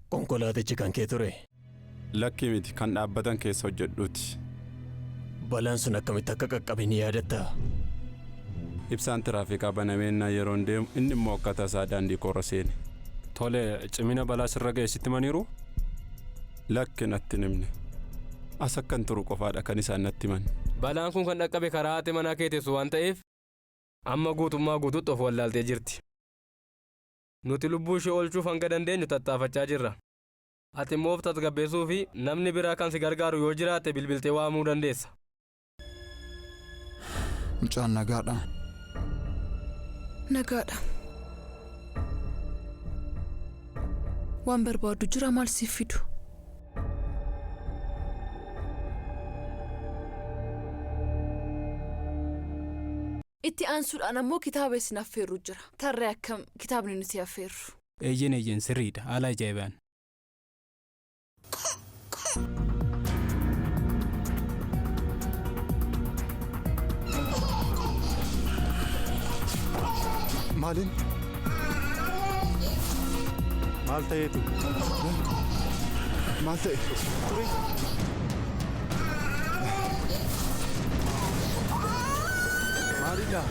Konkolaatichi kan kee ture. Lakkii miti, kan dhaabbatan keessa hojjedhuuti. Balaan sun akkamitti akka qaqqabe ni yaadattaa? Ibsaan tiraafikaa banameennaa yeroon deemu inni immoo akka tasaa daandii koorra seene. Tole, cimina balaa sirra ga'e sitti himaniiru? Lakki, natti hin himne. As akkan turu qofaadha kan isaan natti himan. Balaan kun kan dhaqqabe karaa haati manaa kee teessu waan ta'eef amma guutummaa guutuutti of wallaaltee jirti. Nuti lubbuu ishee oolchuuf hanga dandeenyu tattaafachaa jirra. Ati immoo of tasgabbeessuu fi namni biraa kan si gargaaru yoo jiraate bilbiltee waamuu dandeessa. Mucaan nagaadha. Nagaadha. Waan barbaaddu jira, maal siif fidu? Itti aansuudhaan ammoo kitaaba isin affeerru jira. Tarree, akkam kitaabni nuti affeerru? Eeyyen, eeyyen, sirriidha, haala ajaa'ibaan. Maaliin? Maal ta'eetu? Maal ta'e? Ture. Maalidha?